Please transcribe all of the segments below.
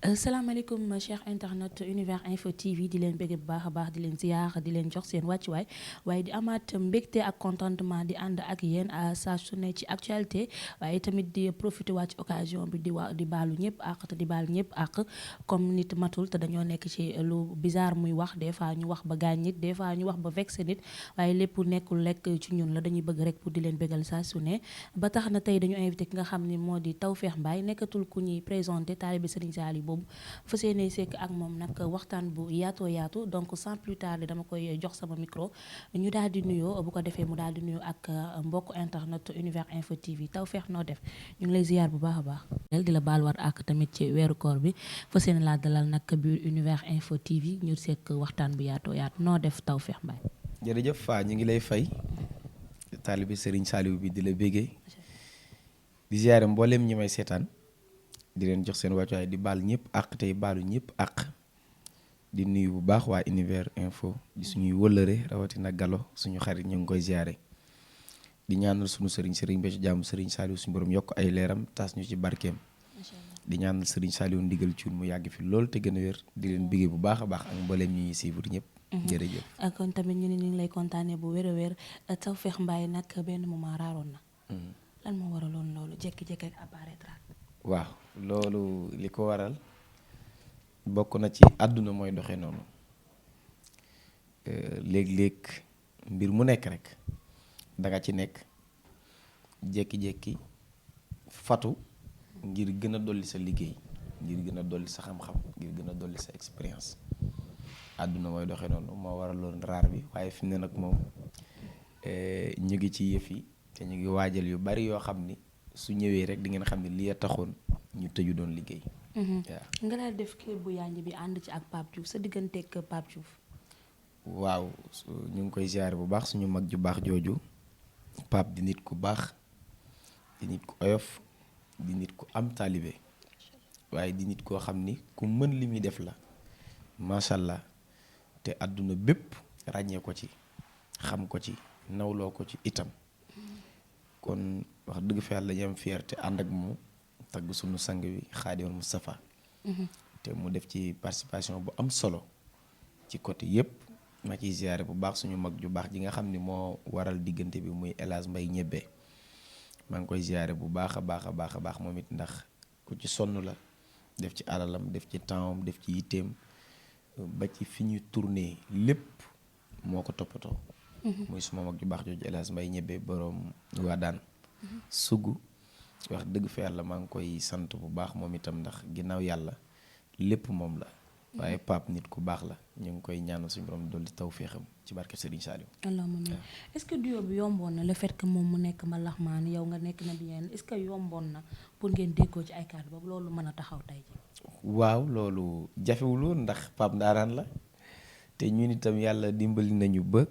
salaamaaleykum cheikh internet univers info TV di leen bëgg bu baax a baax di leen ziyaar di leen jox seen wàccuwaay waaye di amaat mbégte ak contentement di ànd ak yéen saa su ne ci actualité waaye tamit di profité waat ci occasion bi di baalu ñëpp ak te di baalu ñëpp ak comme nit matul te dañoo nekk ci lu bizarre muy wax des fois ñu wax ba gaañ nit des fois ñu wax ba vexé nit waaye lépp nekkul lekk ci ñun la dañuy bëgg rek pour di leen bëggal saa su ne ba tax na tey dañu invité ki nga xam ne moo di Tawfekh Mbaye nekkatul ku ñuy présenté taalibe Serigne Saliou boobu fas yéene sekk ak moom nag waxtaan bu yaatoo yaatu donc sans plus tarder dama koy jox sama micro ñu daal di nuyoo bu ko defee mu daal di nuyoo ak mbokk internet univers info TV Tawfekh noo def ñu ngi lay ziyaar bu baax a baax. di la baal war ak tamit ci weeru koor bi fas yéene laa dalal nag biir univers info TV ñu sekk waxtaan bu yaatoo yaatu noo def Tawfekh Mbaye. jërëjëf Faa ñu ngi lay fay taalibe Serigne Saliou bi di la bégee di ziyaare mbooleem ñi may seetaan. di leen jox seen wàccuwaay di baal ñëpp àq tey baalu ñëpp àq di nuyu bu baax waa univers info di suñuy wëllëre rawatina Galo suñu xarit ñu ngi koy ziare di ñaanal suñu sëriñ ba ci jàmm sëriñ Saliou suñu borom yokk ay leeram taas ñu ci barkeem di ñaanal sëriñ Saliou ndigal ci mu yàgg fi lool te gën a wér di leen biggee bu baax a baax ak mbooleem ñi ñuy suivre ñëpp. jërëjëf kon tamit ñu ngi lay kontaanee bu wér a wér Tawfekh Mbaye nag benn moment raaroon na. lan moo waraloon loolu jékki-jékki rek apparaître. waaw loolu li ko waral bokk na ci àdduna mooy doxe noonu léeg-léeg mbir mu nekk rek danga ci nekk jékki-jékki fatu ngir gën a dolli sa liggéey ngir gën a dolli sa xam-xam ngir gën a dolli sa expérience àdduna mooy doxe noonu moo waraloon raar bi waaye fi mu ne nag moom ñu ngi ci yëf yi te ñu ngi waajal yu bari yoo xam ni su ñëwee rek di ngeen xam ne li a taxoon ñu tëju doon liggéey. waaw nga daal def clip bu yànj bi ànd ci ak Pape Diouf sa digganteeg Pape Diouf. waaw ñu ngi koy ziare bu baax suñu mag ju baax jooju Pape di nit ku baax di nit ku oyof di nit ku am taalibe waaye di nit koo xam ni ku mën li muy def la macha allah te àdduna bépp ràññee ko ci xam ko ci nawloo ko ci itam. kon wax dëgg fa yàlla dañu am fierté ànd ak mu tagg sunu sang bi Xaadimal Mustafa te mu def ci participation bu am solo ci côté yépp ma ciy ziare bu baax suñu mag ju baax ji nga xam ni moo waral diggante bi muy El Hadj Mbaye ñebbe maa ngi koy ziare bu baax a baax a baax a baax moom it ndax ku ci sonn la def ci alalam def ci tempsam def ci yitteem ba ci fi ñuy tourné lépp moo ko toppatoo. muy suma mag ju baax jooju El Hadj Mbaye ñebbe borom waa daan sugg wax dëgg fa yàlla maa ngi koy sant bu baax moom itam ndax ginnaaw yàlla lépp moom la waaye Pape nit ku baax la ñu ngi koy ñaanal suñu borom dolli tawféexam ci barke Serigne Saliou. allahumma amiin est-ce que duo bi yomboon na le fait que moom mu nekk mbalaxmaan yow nga nekk na bien est-ce que yomboon na pour ngeen déggoo ci ay kàddu boobu loolu mën a taxaw tey ji. waaw loolu jafewul woon ndax Pape ndaaraan la te ñun itam yàlla dimbali nañu ba.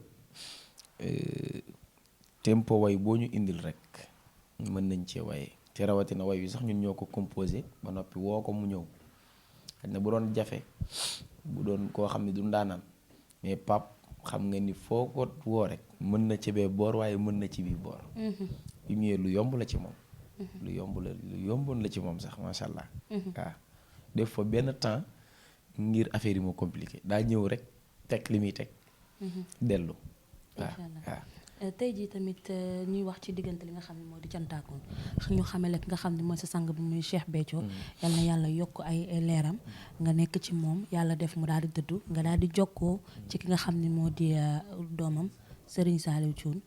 tempo way boo ñu indil rek mën nañ cee waye te rawatina way wi sax ñun ñoo ko composé ba noppi woo ko mu ñëw xëy na bu doon jafe bu doon koo xam ne du ndaanaan mais Pape xam nga ni foo ko woo rek mën na ci bee boor waaye mën na ci bii boor. bi mu ñëwee lu yomb la ci moom. lu yomboon la ci moom sax macha allah. waaw def fa benn temps ngir affaire yi moo compliqué daa ñëw rek teg li muy teg. dellu. waaw tey jii tamit ñuy wax ci diggante li nga xam ne moo di cantaakoon ñu xamale ki nga xam ne mooy sa sang bi muy Cheikh Béthio yal na yàlla yokk ay leeram nga nekk ci moom yàlla def mu daal di dëddu nga daal di jokkoo ci ki nga xam ne moo di doomam Serigne Saliou Thioune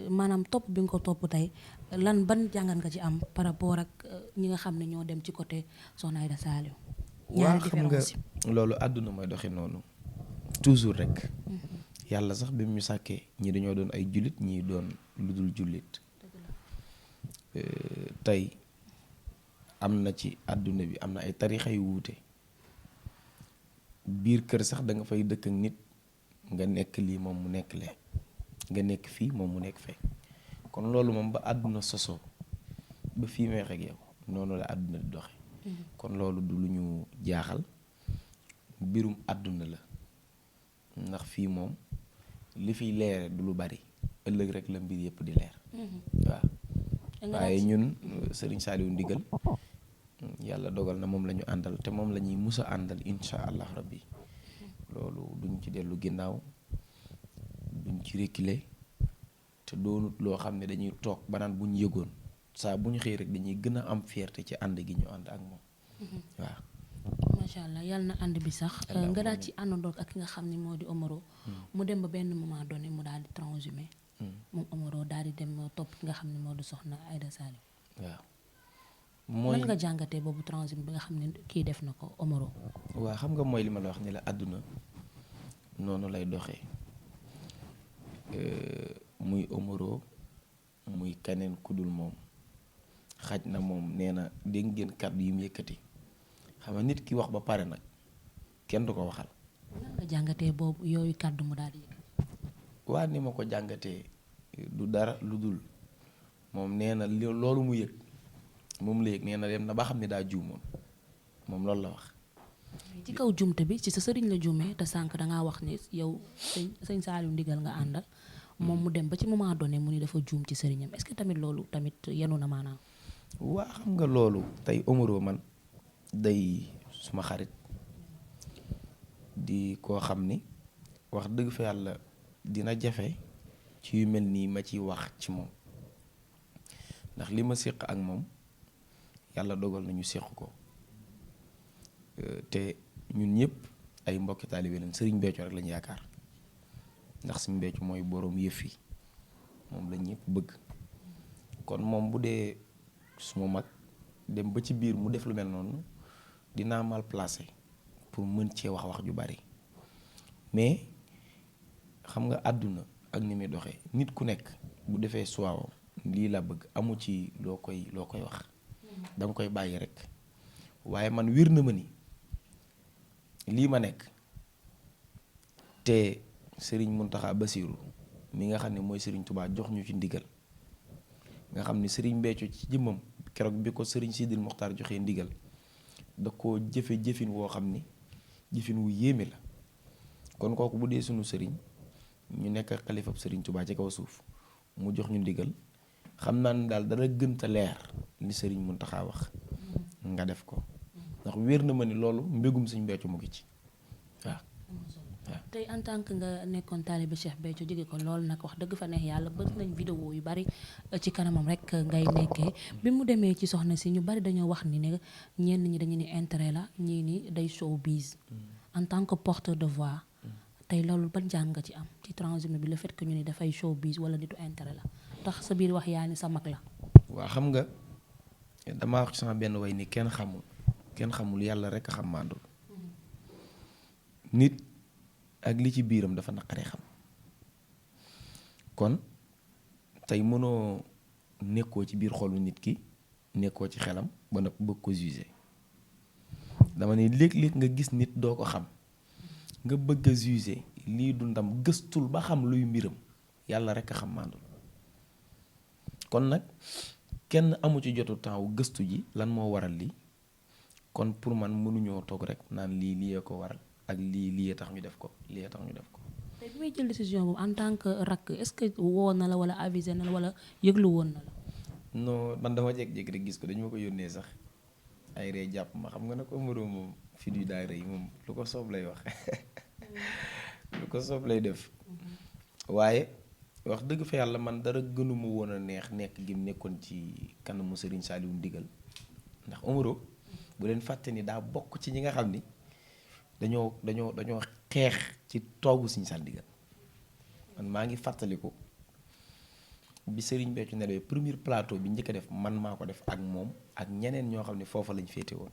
maanaam topp bi nga ko topp tey lan ban jàngat nga ci am par rapport ak ñi nga xam ne ñoo dem ci côté Soxna Aïda Saliou. ñaari différence nga loolu àdduna mooy doxi noonu toujours rek. yàlla sax bi mu sàkkee ñii dañoo doon ay jullit ñii doon lu dul jullit tey am na ci àdduna bi am na ay tarixa yu wuute biir kër sax da nga fay dëkk ak nit nga nekk lii moom mu nekk lee nga nekk fii moom mu nekk fee kon loolu moom ba àdduna sosoo ba fii may wax ak yow noonu la àdduna di doxe kon loolu du lu ñu jaaxal mbirum àdduna la ndax fii moom li fiy leere du lu bari ëllëg rek la mbir yëpp di leer waaw waaye ñun Serigne Saliou ndigal yàlla dogal na moom la ñu àndal te moom la ñuy mus a àndal incha allah rabbi loolu duñ ci dellu ginnaaw duñ ci reculer te doonut loo xam ne dañuy toog ba naan bu ñu yëgoon saa bu ñu xëy rek dañuy gën a am fierté ci ànd gi ñu ànd ak moom waaw. macha allah yàlla na ànd bi sax nga daal ci àndandoog ak ki nga xam ne moo di Omaro mu dem ba benn moment donné mu daal di transhumé moom Omaro daal di dem topp ki nga xam ne moo di soxna Aïda Saliou waaw lan nga jàngatee boobu transhumé bi nga xam ne kii def na ko Omaro. waaw xam nga mooy li ma la wax ni la àdduna noonu lay doxee muy Omaro muy keneen ku dul moom xaj na moom nee na dégg ngeen kàddu yi mu yëkkati xam nga nit ki wax ba pare nag kenn du ko waxal. lan nga jàngatee boobu yooyu kàddu mu daal di yëkkati. waa ni ma ko jàngatee du dara lu dul moom nee na loolu mu yëg moom la yëg nee na dem na ba xam ne daa juumoon moom loolu la wax. ci kaw jumte bi ci sa sëriñ la juumee te sànq dangaa wax ni yow sëñ Saliou ndigal nga àndal moom mu dem ba ci moment donné mu ni dafa juum ci sëriñam est-ce que tamit loolu tamit yenu na maanaam. waa xam nga loolu tey Omaro man day suma xarit di koo xam ni wax dëgg fa yàlla dina jafe ci yu mel nii ma ciy wax ci moom ndax li ma séq ak moom yàlla dogal nañu séq ko te ñun ñëpp ay mbokki taalibe leen sëriñ Béthio rek lañu yaakaar ndax sëriñ Béthio mooy boroom yëf yi moom la ñëpp bëgg kon moom bu dee suma mag dem ba ci biir mu def lu mel noonu dinaa mal placé pour mën cee wax ju bari mais xam nga àdduna ak ni muy doxee nit ku nekk bu defee suwaawam lii la bëgg amu ci loo koy wax danga koy bàyyi rek waaye man wér na ma ni lii ma nekk te Serigne Mountakha Bassirou mi nga xam ne mooy Serigne Touba jox ñu ci ndigal nga xam ni Serigne Béthio ci jëmmam keroog bi ko Serigne Sidil Mokhtar joxee ndigal da koo jëfe jëfin woo xam ni jëfin wu yéeme la kon kooku bu dee sunu sëriñ ñu nekk xalifab Serigne Touba ci kaw suuf mu jox ñu ndigal xam naa ne daal dara gënta leer li Serigne Mountakha wax nga def ko ndax wér na ma ni loolu mbégum Serigne Béthio mu ngi ci waaw. tey en tant que nga nekkoon taalibe Cheikh Béthio jóge ko loolu nag wax dëgg fa neex yàlla bëgg nañ vidéo yu bari ci kanamam rek ngay nekkee bi mu demee ci soxna si ñu bari dañoo wax ni ne ñenn ñi dañu ni intérêt la ñii ni day showbiz en tant que porteur de voix tey loolu ban jàng nga ci am ci transhumé bi le fait que ñu ni dafay showbiz wala nitu intérêt la tax sa biir wax yaa ni sa mag la. waa xam nga damaa wax ci sama benn way ni kenn xamul yàlla rek a xam màndul nit ak li ci biiram dafa naqaree xam kon tey mënoo nekkoo ci biir xolu nit ki nekkoo ci xelam ba nag bëgg ko juger dama ne léeg-léeg nga gis nit doo ko xam nga bëgg a juger lii du ndam gëstul ba xam luy mbiram yàlla rek a xam màndul kon nag kenn amu ci jotu temps wu gëstu ji lan moo waral lii kon pour man mënuñoo toog rek naan lii ko waral ak lii tax ñu def ko lii tax ñu def ko. te bi muy jël décision boobu en tant que rakk est-ce que woo na la wala avisé na la wala yëglu woon na la. non man dama jékki-jékki rek gis ko dañu ma ko yónnee sax ay ree jàpp ma xam nga nag Omaro moom fi du daay rëy moom lu ko soob lay wax lu ko soob lay def waaye wax dëgg fa yàlla man dara gënuma woon a neex nekk gi nekkoon ci kanamu Serigne Saliou ndigal ndax Omaro bu leen fàtte ni daa bokk ci ñi nga xam ni dañoo xeex ci toogu Serigne Saliou ndigal man maa ngi fàttaliku bi Serigne Béthio nelawee premier plateau bi njëkk a def man maa ko def ak moom ak ñeneen ñoo xam ne foofa lañ féete woon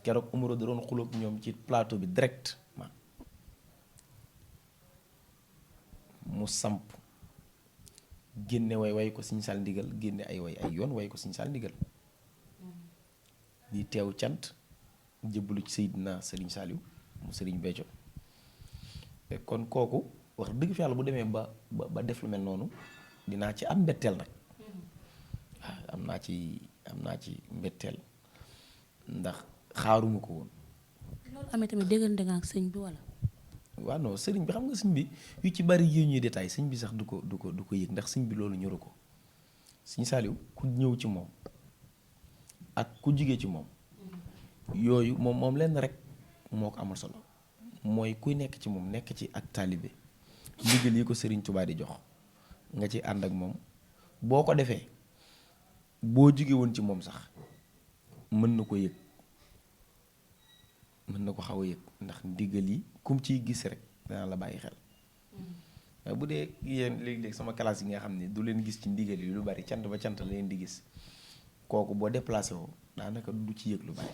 keroog Omaro da doon xulóog ñoom ci plateau bi directement mu samp génne way ko Serigne Saliou ndigal génne ay yoon way ko Serigne Saliou ndigal di teew cant jëbbalu ci Seydina Serigne Saliou mu Serigne Béthio kon kooku wax dëgg fi yàlla bu demee ba def lu mel noonu dinaa ci am mbetteel nag waaw am naa ci mbetteel ndax xaaruma ko woon. loolu amee tamit déggante nga ak sëñ bi wala. waaw non sëriñ bi xam nga sëñ bi yu ci bari yi ñuy détail sëñ bi sax du ko yëg ndax sëñ bi loolu ñoru ko Sëñ Saliou ku ñëw ci moom ak ku jugee ci moom yooyu moom lenn rek moo ko amal solo mooy kuy nekk ci moom nekk ci ak taalibe ndigal yi ko Serigne Touba di jox nga ci ànd ak moom boo ko defee boo jóge woon ci moom sax mën na ko yëg mën na ko xaw a yëg ndax ndigal yi kum ciy gis rek dana la bàyyi xel bu dee yéen léegi-léegi sama classe yi nga xam ne du leen gis ci ndigal yi lu bari cant ba cant la leen di gis kooku boo déplacé woo daanaka du ci yëg lu bari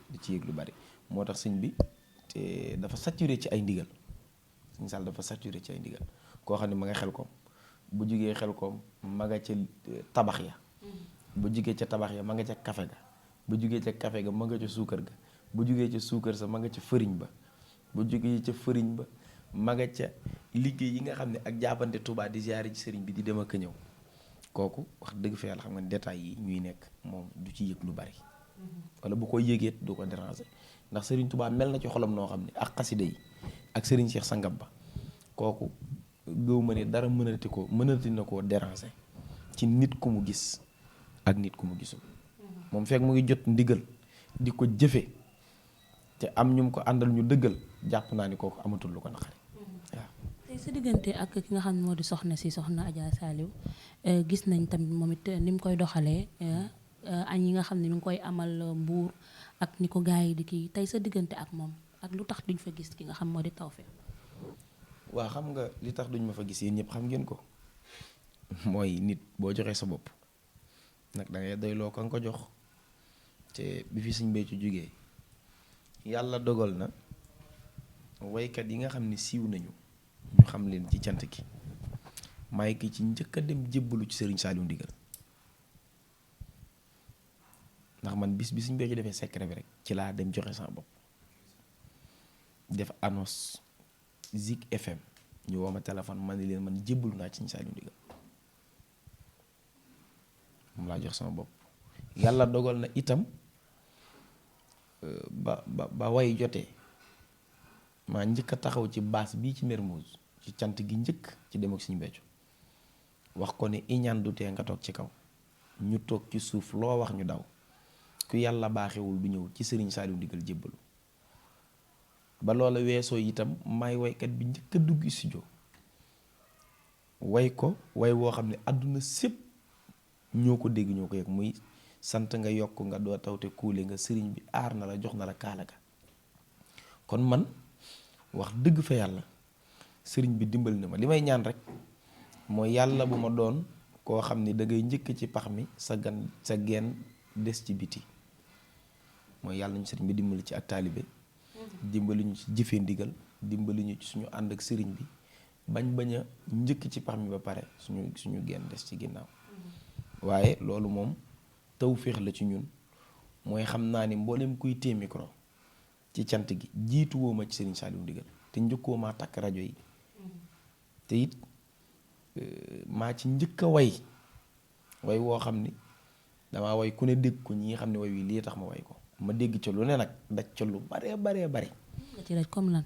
du ci yëg lu bari moo tax sëñ bi te dafa saturé ci ay ndigal sëñ Sall dafa saturé ci ay ndigal koo xam ne ma nga xel koom bu jugee xel koom ma nga ca tabax ya bu jugee ca tabax ya ma nga ca kafe ga bu jugee ca kafe ga ma nga ca suukar ga bu jugee ca suukar sa ma nga ca fëriñ ba bu jugee ca fëriñ ba ma nga ca liggéey yi nga xam ne ak jàppante Touba di ziyaare ci sëriñ bi di dem ak ñëw kooku wax dëgg fa yàlla xam nga détails yi ñuy nekk moom du ci yëg lu bari wala bu ko yëgeet du ko déranger ndax sëriñ Touba mel na ci xolam noo xam ne ak xasida yi ak sëriñ Cheikh Sangam ba kooku gëw ma ne dara mënati na koo déranger ci nit ku mu gis ak nit ku mu gisul moom fekk mu ngi jot ndigal di ko jëfe te am ñu ko àndal ñu dëggal jàpp naa ni kooku amatul lu ko naqari waaw. tey sa diggante ak ki nga xam ne moo di soxna Adja Saliou gis nañ tamit moom it ni mu koy doxalee añ yi nga xam ne mi ngi koy amal Mbuur ak ni ko gars yi di kii tey sa diggante ak moom ak lu tax duñ fa gis ki nga xam moo di Tawfekh. waaw xam nga li tax duñ ma fa gis yéen ñëpp xam ngeen ko mooy nit boo joxee sa bopp nag da ngay doyloo ka nga ko jox te bi fi Sëñ Béthio jógee yàlla dogal na waykat yi nga xam ne siiw nañu ñu xam leen ci cant gi maay ki ci njëkk a dem jébbalu ci Serigne Saliou Ndigal ndax man bis bi Sëñ Béthio defee secret bi rek ci laa dem joxe sama bopp def annonce Zik FM ñu woo ma téléphone man ni leen man jébbalu naa ci Sëñ Saliou Ndigal moom laa jox sama bopp yàlla dogal na itam ba way jotee maa njëkk a taxaw ci baas bii ci Mermoz ci cant gi njëkk ci dem ak Sëñ Béthio wax ko ne iñaan du tee nga toog ci kaw ñu toog ci suuf loo wax ñu daw ku yàlla baaxewul du ñëw ci Sëriñ Saliou Ndigal jébbalu ba loola weesoo itam may waykat bi njëkk a dugg studio way ko way woo xam ne àdduna sépp ñoo ko dégg ñoo ko yëg muy sant nga yokk nga doo tawte kuule nga sëriñ bi aar na la jox na la kaala ga kon man wax dëgg fa yàlla sëriñ bi dimbali na ma li may ñaan rek mooy yàlla bu ma doon koo xam ne da ngay njëkk ci pax mi sa genn des ci biti mooy yàlla ñu sëriñ bi dimbali ci ak taalibe dimbali ñu ci jëfee ndigal dimbali ñu ci suñu ànd ak sëriñ bi bañ a njëkk ci pax mi ba pare suñu genn des ci ginnaaw waaye loolu moom tawféex la ci ñun mooy xam naa ni mboolem kuy téye micro ci cant gi jiitu woo ma ci Serigne Saliou Ndigal te njëkkoo maa takk rajo yi te it maa ci njëkk a way woo xam ni damaa way ku ne dégg ko ñi nga xam ne way wi lii tax ma way ko ma dégg ca lu ne nag daj ca lu bare. nga ci daj comme lan.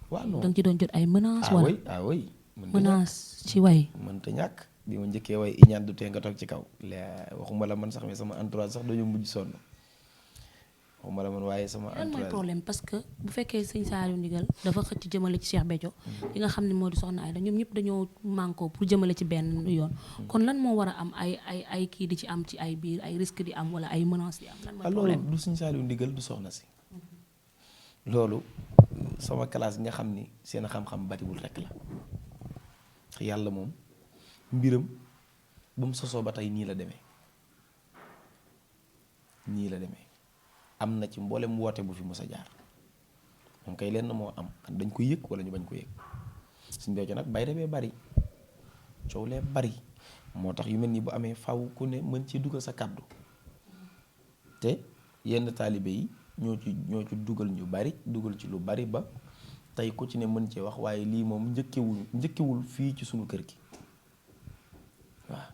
waaw non danga ci doon jot ay menaces. wala ah oui menaces ci way. mënta ñàkk bi ma njëkkee way iñaan du tee nga toog ci kaw waxuma la man sax mais sama entourage sax dañoo mujj sonn waxuma la man waaye sama entourage. lan mooy problème parce que bu fekkee Sëñ Saliou Ndigal dafa xëcc jëmale ci Cheikh Béthio li nga xam ne moo di soxna Aïda ñoom ñëpp dañoo manko pour jëmale ci benn yoon kon lan moo war a am ay kii di ci am ci ay biir ay risque di am wala ay menaces di am lan mooy problème. loolu du Sëñ Saliou Ndigal du soxna si loolu sama classe nga xam ni seen xam-xam bariwul rek la yàlla moom mbiram ba mu sosoo ba tey nii la demee am na ci mboolem woote bu fi mës a jaar moom kay lenn moo am dañ ko yëg wala ñu bañ ko yëg Sëñ Béthio nag bay bee bari coow lee bari moo tax yu mel nii bu amee faw ku ne mën ci dugal sa kàddu te yenn taalibe yi ñoo ci dugal ñu bari dugal ci lu bari ba tey ku ci ne mën cee wax waaye lii moom njëkkewul fii ci sunu kër gi waaw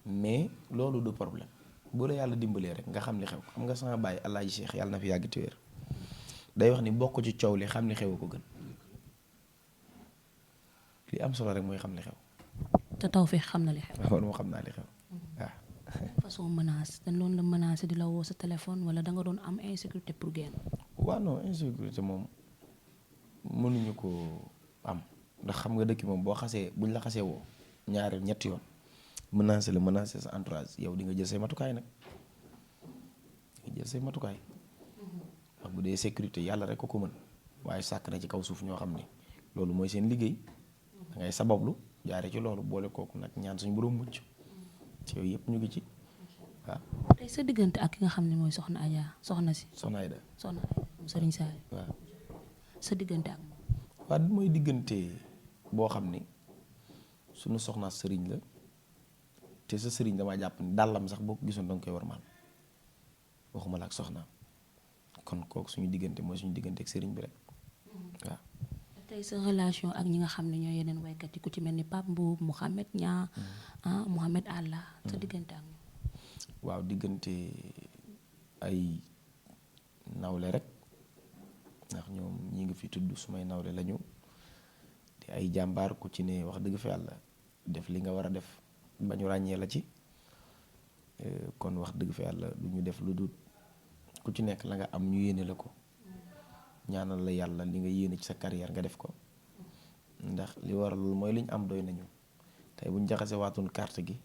mais loolu du problème bu la yàlla dimbalee rek nga xam li xew xam nga sama baay Alaaji Cheikh yàlla na fi yàgg te wér day wax ni bokk ci coow li xam li xew a ko gën li am solo rek mooy xam li xew. te Tawfekh xam na li xew. man moo xam naa li xew waaw. façon menace dañ loon la menacé di la woo sa téléphone wala da nga doon am insécurité pour génn. waaw non insécurité moom mënuñu ko am ndax xam nga dëkk moom buñ la xasee woo ñaari ñetti yoon menacé sa entourage yow di nga jël say matukaay nag di nga jël say matukaay ndax bu dee sécurité yàlla rek ko mën waaye sàkk na ci kaw suuf ñoo xam ni loolu mooy seen liggéey da ngay sabablu jaare ci loolu boole kooku nag ñaan suñu borom mucc ci yooyu yëpp ñu ngi ci waaw. tey sa diggante ak ki nga xam ne mooy soxna Adja soxna Aida moom Serigne Saliou. waaw sa diggante ak moom. waaw mooy diggante boo xam ni suñu soxnaa sëriñ la te sa sëriñ damaa jàpp ni dàllam sax boo ko gisoon danga koy war maal waxuma la ak soxnaam kon kooku suñu diggante mooy suñu diggante ak sëriñ bi rek waaw. tey sa relation ak ñi nga xam ne ñoo yeneen waykat yi ku ci mel ni Pape Mboup Mouhamed Niang Mouhamed Allah sa diggante ak ñoom. waaw diggante ay nawle rek ndax ñoom ñi ngi fi tudd sumay nawle lañu te ay jàmbaar ku ci ne wax dëgg fa yàlla def li nga war a def ba ñu ràññee la ci kon wax dëgg fa yàlla du ñu def lu dul ku ci nekk la nga am ñu yéene la ko ñaanal la yàlla li nga yéene ci sa carrière nga def ko ndax li waral loolu mooy li ñu am doy nañu tey bu ñu jaxase waatoon carte gi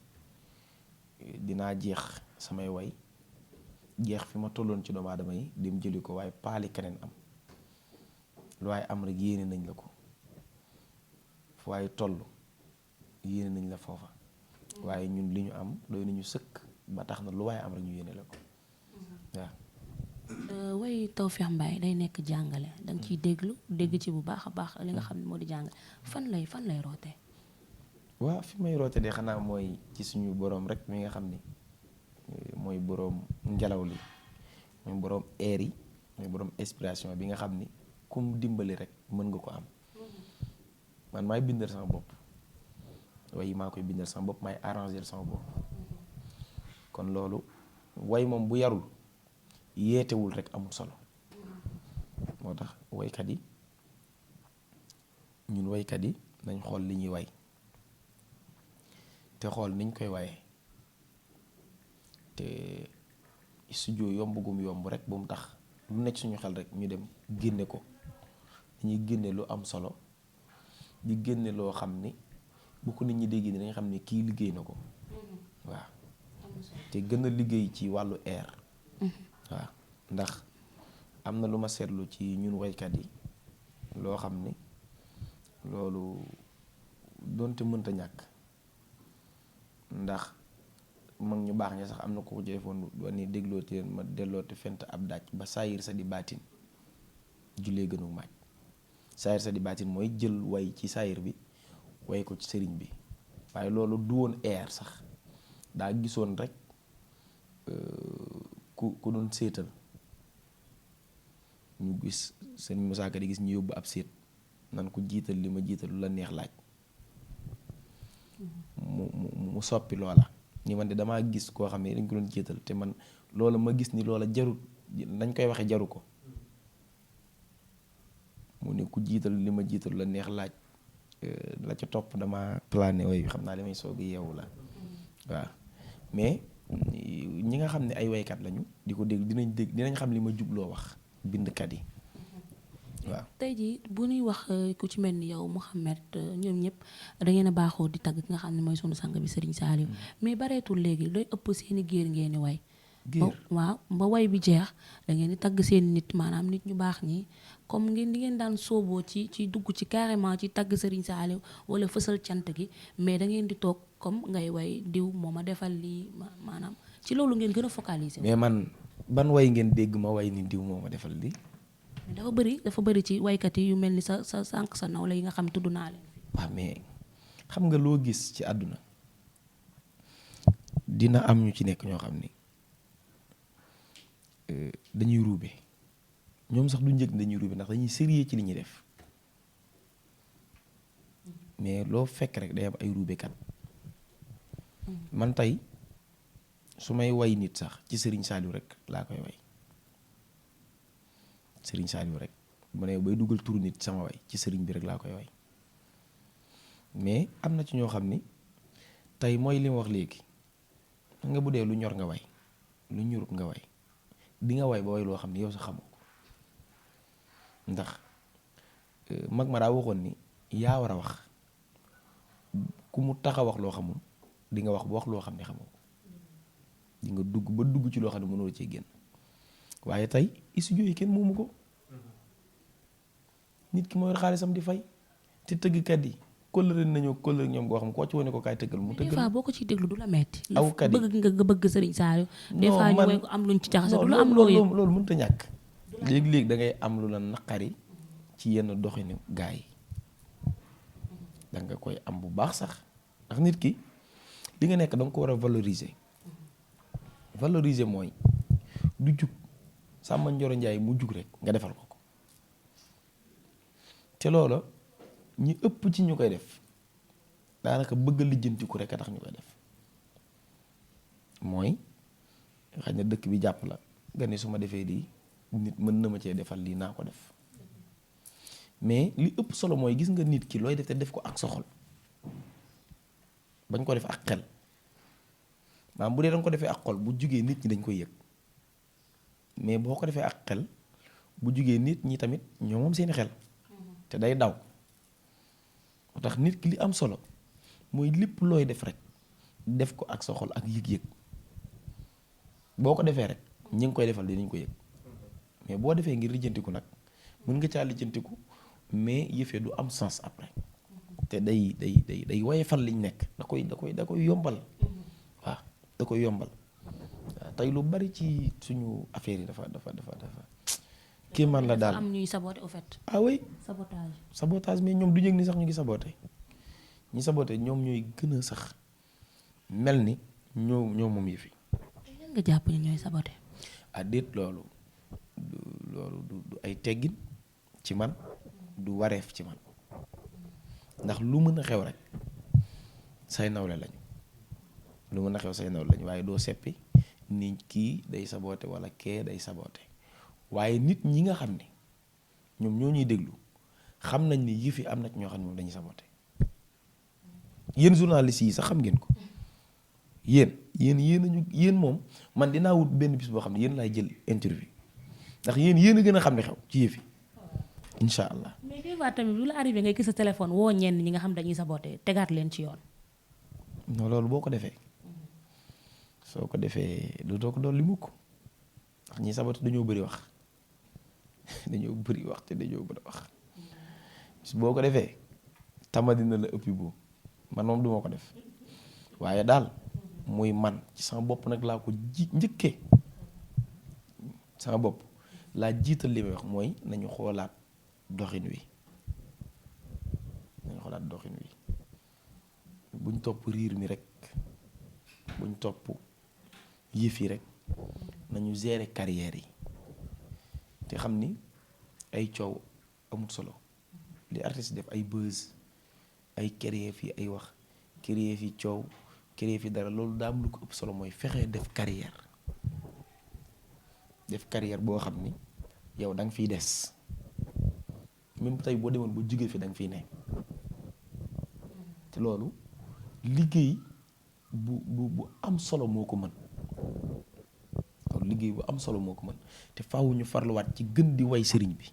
dinaa jeex samay way jeex fi ma tolloon ci doomu aadama yi dem jëli ko waaye paali keneen am lu waaye am rek yéene nañ la ko fu waaye toll yéene nañ la foofa waaye ñun li ñu am doy nañu sëkk ba tax na lu waaye am rek ñu yéene la ko waaw. way Tawfekh Mbaye day nekk jàngale danga ciy dégg ci bu baax a baax li nga xam ne moo di jàngale fan lay rootee. waaw fi may roote de xanaa mooy ci suñu boroom rek mi nga xam ni mooy boroom ngelaw li mooy boroom air yi mooy boroom inspiration bi nga xam ni kum dimbali rek mën nga ko am man maay bindal sama bopp way maa koy bindal sama bopp maay arranger sama bopp kon loolu way moom bu yarul yeetewul rek amul solo moo tax waykat yi ñun waykat yi nañ xool li ñuy way te xool niñ koy waye te studio yomb rek bu mu tax lu nekk suñu xel rek ñu dem génne ko dañuy génne lu am solo di génne loo xam ni bu ko nit ñi dégg dinañ xam ni kii liggéey na ko waaw te gën a liggéey ci wàllu air waaw ndax am na lu ma seetlu ci ñun waykat yi loo xam ni loolu doonte mënta ñàkk ndax mag ñu baax ña sax am na ko ci defoon ni déglooti leen ma dellooti fent ab daaj ba saayir sa di baatin jullee gënu maaj saayir sa di baatin mooy jël way ci saayir bi way ko ci sëriñ bi waaye loolu du woon air sax daa gisoon rek ku doon séetal ñu gis sëriñ Musaa Ka di gis ñu yóbbu ab séet nan ko jiital li ma jiital lu la neex laaj mu soppi loola ni man de damaa gis koo xam ne dañ ko doon jiital te man loola ma gis ni loola jarut dañ koy waxe jaru ko mu ne ku jiital li ma jiital lu la neex laaj la ca topp dama plané way xam naa li may soog yeewu la waaw mais ñi nga xam ne ay waykat lañu di ko dégg dinañ xam li ma jubloo wax bindkat yi waaw. tey jii bu ñuy wax ku ci mel ni yow Mouhamed ñoom ñëpp da ngeen a baaxoo di tagg ki nga xam ne mooy sunu sang bi Serigne Saliou mais bareetul léegi looy ëpp seeni géer ngeen di way. waaw ba way bi jeex da ngeen di tagg seen nit maanaam nit ñu baax ñi comme ngeen di ngeen daan sooboo ci dugg ci carrément ci tagg Serigne Saliou wala fësal cant gi mais da ngeen di toog comme ngay way diw moo ma defal lii maanaam ci loolu ngeen gën a focaliser. mais man ban way ngeen dégg ma way ni diw moo ma defal lii. dafa bëri ci waykat yi yu mel ni sa sànq sa nawle yi nga xam tudd naa leen. waaw mais xam nga loo gis ci àdduna dina am ñu ci nekk ñoo xam ni dañuy ruube ñoom sax du njëkk dañuy ruube ndax dañuy sérieux ci li ñuy def mais loo fekk rek day am ay ruubekat man tey su may way nit sax ci Serigne Saliou rek laa koy way Serigne Saliou rek ma ne bay dugal turu nit sama way ci Serigne bi rek laa koy way mais am na ci ñoo xam ni tey mooy li ma wax léegi nga bu dee lu ñor nga way lu ñurut nga way di nga way ba way loo xam ne yow sa xamoo ko ndax mag ma daa waxoon ni yaa war a wax ku mu tax a wax loo xamul di nga wax ba wax loo xam ne xamoo ko di nga dugg ba dugg ci loo xam ne mënoo cee génn waaye tey studio yi kenn moomu ko nit ki mooy xaalisam di fay te tëggkat yi kóllëre nañoo kóllëre ñoom goo xam koo ci wane ko kaay tëggal mu tëggal. des fois boo ko ciy déglu du la metti. awkat yi bëgg nga bëgg Serigne Saliou. des fois ñu woy ko am luñ ci jaxase du la am loo yëg loolu mënut a ñàkk. léegi-léegi da ngay am lu la naqari ci yenn doxinu gaa yi da nga koy am bu baax sax ndax nit ki li nga nekk da nga ko war a valoriser. valoriser mooy du jug Samba Ndioro Ndiaye mu jug rek nga defal ko te loola ñi ëpp ci ñu koy def daanaka bëgg a lijjantiku rek a tax ñu koy def mooy xëy na dëkk bi jàpp la nga ne su ma defee lii nit mën na ma cee defal lii naa ko def mais li ëpp solo mooy gis nga nit ki looy def te def ko ak sa xol bañ ko def ak xel maanaam bu dee danga ko defee ak xol bu jugee nit ñi dañ koy yëg mais boo ko defee ak xel bu jugee nit ñi tamit ñoo moom seeni xel te day daw moo tax nit ki li am solo mooy lépp looy def rek def ko ak sa xol ak yëg-yëg boo ko defee rek ñi ngi koy defal dinañ ko yëg mais boo defee ngir lijjantiku nag mën nga caa lijjantiku mais yëfee du am sens après te day woyefal liñ nekk da koy yombal waaw da koy yombal waaw tey lu bari ci suñu affaire yi dafa kii man la daal am ñuy saboter au fait. ah oui sabotage mais ñoom du yëg ni sax ñu ngi saboter ñi saboter ñoom ñooy gën a sax mel ni ñoo moom yëfi. lan nga jàpp ni ñooy saboter. ah déet loolu du ay teggin ci man du wareef ci man ndax lu mën a xew rek say nawle lañu lu mën a xew say nawle lañu waaye doo seppi ni kii day saboter wala kee day saboter waaye nit ñi nga xam ne ñoom ñoo ñuy déglu xam nañ ni yëf yi am na ci ñoo xam ne moom dañuy saboter yéen journalistes yi sax xam ngeen ko yéen moom man dinaa wut benn bis boo xam ne yéen laay jël interview ndax yéen a gën a xam ne xew ci yëf yi incha allah. mais des fois tamit lu la arrivé ngay gis sa téléphone woo ñenn ñi nga xam dañuy saboter tegaat leen ci yoon. non loolu boo ko defee soo ko defee dootoo ko doon li mukk ndax ñi saboter dañoo bëri wax dañoo bëri wax te dañoo bëri wax boo ko defee tama dina la ëppi boobu man moom duma ko def waaye daal muy man ci sama bopp nag laa ko njëkkee sama bopp laa jiital li may wax mooy nañu xoolaat doxin wi buñ topp riir mi rek buñ topp yëf yi rek nañu gérer carrière yi te xam ni ay coow amut solo li artiste def ay buzz ay créer fi ay wax créer fi coow créer fi dara loolu daa am lu ko ëpp solo mooy fexe def carrière boo xam ni yow da nga fiy des même tey boo demoon ba jóge fi da nga fiy ne te loolu liggéey bu am solo moo ko mën loolu liggéey bu am solo moo ko mën te faaw ñu farluwaat ci gën di way sëriñ bi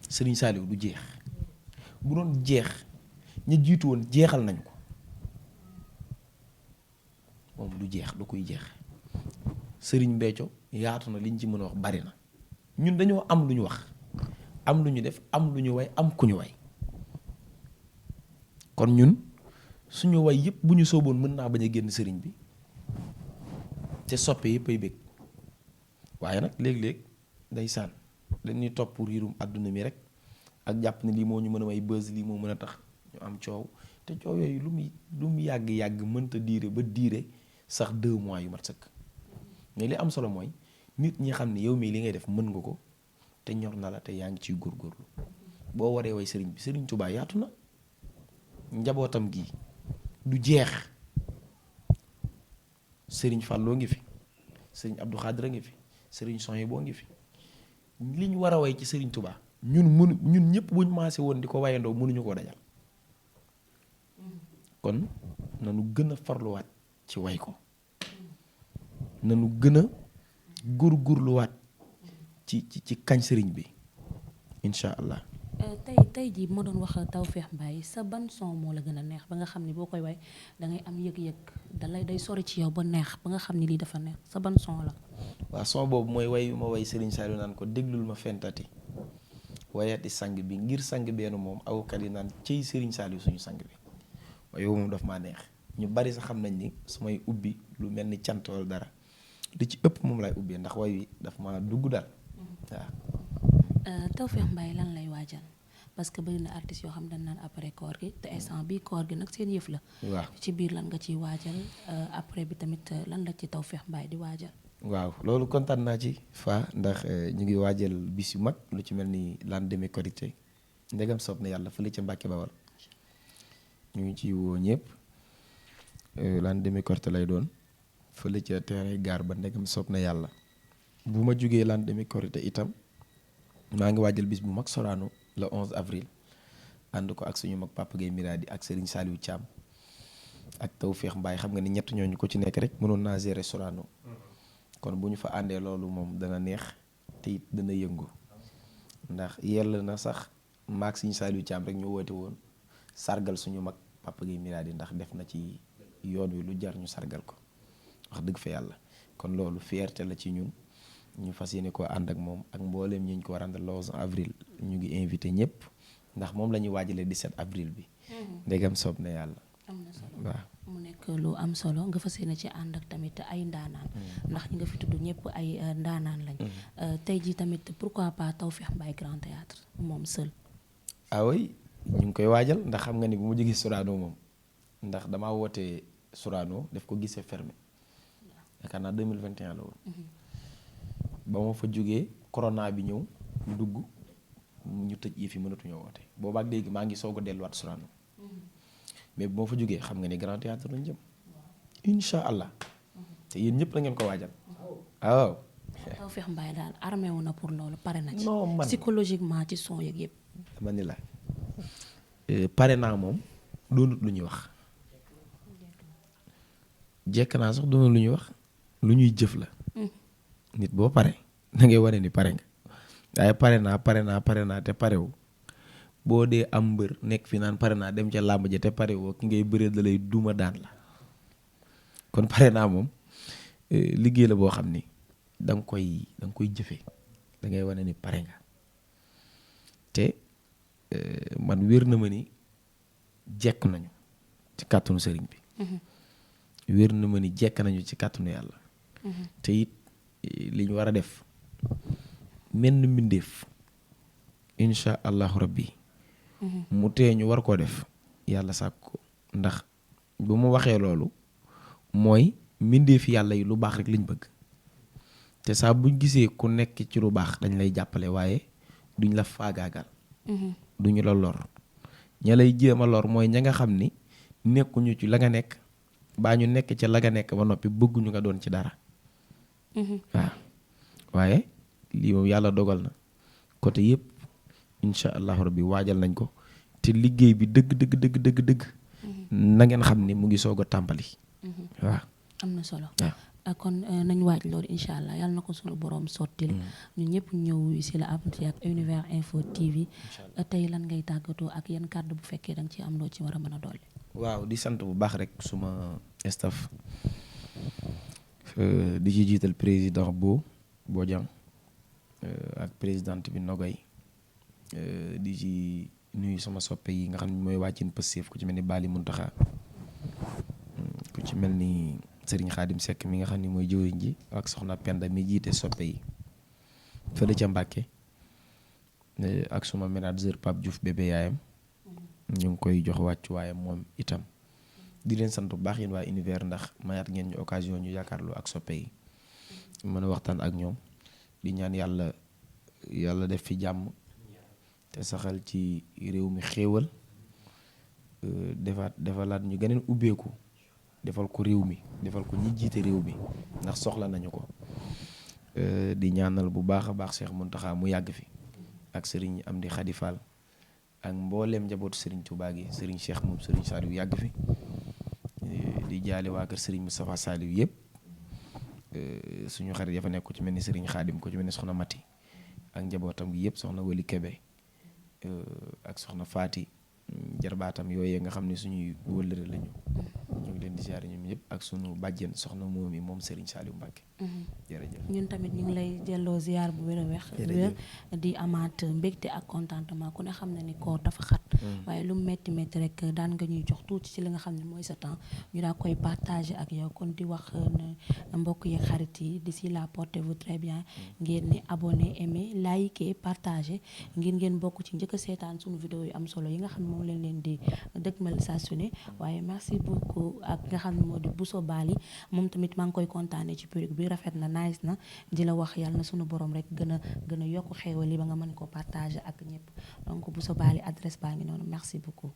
sëriñ Saliou du jeex bu doon jeex ña jiitu woon jeexal nañ ko moom du jeex du koy jeex sëriñ Béthio yaatu na liñ ci mën a wax bari na ñun dañoo am lu ñu wax am lu ñu def am lu ñu way am ku ñu way kon ñun suñu way yëpp bu ñu sooboon mën naa bañ a génn sëriñ bi te soppe yëpp ay bëgg waaye nag léeg-léeg day sànn dañuy topp riirum àdduna mi rek ak jàpp ne lii moo ñu mën a may buzz lii moo mën a tax ñu am coow te coow yooyu lu mu yàgg-yàgg mënta diire ba diire sax 2 mois yu mat sëkk mais li am solo mooy nit ñi xam ne yow mii li ngay def mën nga ko te ñor na la te yaa ngi ciy góorgóorlu boo waree way sëriñ bi sëriñ Tuubaa yaatu na njabootam gi du jeex sëriñ Falloo ngi fi sëriñ Abdou Khadre ngi fi sëriñ Soye boo ngi fi li ñu war a way ci sëriñ Tuubaa ñun ñëpp buñ maase woon di ko wayandoo mënuñu koo dajal kon nanu gën a farluwaat ci way ko nanu gën a góorgóorluwaat ci kañ sëriñ bi incha allah. tey jii ma doon wax Tawfekh Mbaye sa ban son moo la gën a neex ba nga xam ni boo koy way da ngay am yëg-yëg day sori ci yow ba neex ba nga xam ni lii dafa neex sa ban son la. waaw son boobu mooy way ma way Serigne Saliou naan ko déglul ma fentati wayati sang bi ngir sang benn moom awkat yi naan cëy Serigne Saliou suñu sang bi waaye yow moom daf maa neex ñu bari sax xam nañ ni su may ubbi lu mel ni cant wala dara li ci ëpp moom laay ubbee ndax way wi daf ma dugg daal waaw. Tawfekh Mbaye lan lay waajal parce que bëri na artistes yoo xam dañ naan après koor gi te instant bi koor gi nag seen yëf la. waaw ci biir lan nga ciy waajal après bi tamit lan la ci Tawfekh Mbaye di waajal. waaw loolu kontaan naa ci ndax ñu ngi waajal bis yu mag lu ci mel ni lendemain Korité ndegam soob na yàlla fële ca Mbàkke Bawal ñu ngi ci woo ñëpp lendemain Korité lay doon fële ca terrain gaar ba ndegam soob na yàlla. bu ma jógee lendemain Korité itam maa ngi waajal bis bu mag Sorano le 11 avril ànd ko ak suñu mag Papa Gueye Miradi ak Serigne Saliou Thiam ak Tawfekh Mbaye xam nga ni ñett ñooñu ko ci nekk rek mënoon naa gérer Sorano kon bu ñu fa àndee loolu moom dana neex te it dana yëngu ndax yell na sax maag Serigne Saliou Thiam rek ñu woote woon sargal suñu mag Papa Gueye Miradi ndax def na ci yoon wi lu jar ñu sargal ko wax dëgg fa yàlla kon loolu fierté la ci ñun. ñu fas yéene koo ànd ak moom ak mbooleem ñi ñu ko war a àndal le 11 avril ñu ngi invité ñëpp ndax moom la ñuy waajalee 17 avril bi. ndegam soob na yàlla. am na solo waaw mu nekk lu am solo nga fas yéene ci ànd ak tamit ay ndaanaan. ndax ñi nga fi tudd ñëpp ay ndaanaan lañ. tey jii tamit pourquoi pas Tawfekh Mbaye Grand Théâtre moom seul. ah oui ñu ngi koy waajal ndax xam nga ni bu ma jógee Sorano moom ndax damaa woote Sorano def ko gisee fermé yaakaar naa 2021 la woon. ba ma fa jógee corona bi ñëw dugg ñu tëj yi fi mënatuñoo woote boobaak léegi maa ngi soog a delluwaat Sorano mais bu ma fa jógee xam nga ni Grand Théâtre lañ jëm incha allah te yéen ñëpp la ngeen ko waajal waaw. Tawfekh Mbaye daal armé wu na pour loolu pare na ci. non man psychologiquement ci son yeeg yëpp. dama ni la pare naa moom doonut lu ñuy wax jekk naa sax doonut lu ñuy wax lu ñuy jëf la. nit boo pare da ngay wane ni pare nga waaye pare naa te parewu boo dee am mbër nekk fi naan pare naa dem ca làmb ja te parewoo ki ngay bëree da lay duma daan la kon pare naa moom liggéey la boo xam ni da nga koy jëfee da ngay wane ni pare nga te man wér na ma ni jekk nañu ci kàttanu sëriñ bi. wér na ma ni jekk nañu ci kàttanu yàlla. te it li ñu war a def menn mbindeef incha allahu rabbi mu tee ñu war koo def yàlla sàkk ko ndax bu mu waxee loolu mooy mbindeef yàlla yi lu baax rek liñ bëgg te saa buñ gisee ku nekk ci lu baax dañ lay jàppale waaye duñ la faagaagal duñu la lor ña lay jéem a lor mooy ña nga xam ni nekkuñu ci la nga nekk baa ñu nekk ca la nga nekk ba noppi bëgguñu nga doon ci dara waaw waaye lii moom yàlla dogal na côté yëpp incha allahu rabbi waajal nañ ko te liggéey bi dëgg na ngeen xam ni mu ngi soog a tàmbali. waaw am na solo. waaw kon nañ waaj loolu incha allah yàlla na ko sunu borom sottil ñu ñëpp ñëw si la apprenti ak Univers Info TV tey lan ngay tàggatoo ak yan kàddu bu fekkee danga ci am loo ci war a mën a dolli. waaw di sant bu baax rek suma staff. di ci jiital président Bodian ak présidente bi Nogay di ci nuyu sama soppe yi nga xam ne mooy wàccin Pastef ku ci mel ni Bali Muntaxa ku ci mel ni Serigne Khadim Seck mi nga xam ne mooy jëwriñ ji ak soxna Penda mi jiite soppe yi fële ca Mbàkke ak suma manager Pape Diouf bébé yaayam ñu ngi koy jox wàccuwaayam moom itam di leen sant bu baax yéen waa Univers ndax mayaat ngeen ñu occasion ñu yaakaarloo ak soppe yi mën a waxtaan ak ñoom di ñaan yàlla def fi jàmm te saxal ci réew mi xéewal defalaat ñu gëneen ubbeeku defal ko réew mi defal ko ñi jiite réew mi ndax soxla nañu ko di ñaanal bu baax a baax Cheikh Mountakha mu yàgg fi ak Serigne Amdi Khady Fall ak mbooleem njabootu Serigne Touba gi Serigne Cheikh moom Serigne Saliou yàgg fi di jaale waa kër Serigne Moustapha Saliou yëpp suñu xarit ya fa nekk ku ci mel ni Serigne Khadim ku ci mel ni soxna Mati ak njabootam gi yëpp soxna Wali Kebe ak soxna Faati jarbaatam yooyee nga xam ne suñuy wëllëre lañu ñu ngi leen di ziar ñoom ñëpp ak suñu bàjjen soxna moomi moom Serigne Saliou Mbacke. jërëjëf ñun tamit ñu ngi lay delloo ziar bu wér a wér di amaat mbégte ak contentement ku ne xam ne ni koor dafa xat waaye lu métti métti rek daan nga ñuy jox tuuti ci li nga xam ne mooy sa temps ñu daa koy partager ak yow kon di wax ne mbokk yeeg xarit yi d'ici là portez-vous très bien ngeen ni abonné aimé liker partager ngir ngeen bokk ci njëkk a seetaan suñu vidéo yu am solo yi nga xam ne moom leen di dëgmal saa su ne waaye merci beaucoup ak nga xam ne moo di Bousso Bali moom tamit maa ngi koy kontaane ci perruque bi rafet na nice na di la wax yàlla na sunu borom rek gën a yokk xéewal yi ba nga mën ko partager ak ñëpp donc Bousso Bali adresse baa ngi noonu merci beaucoup.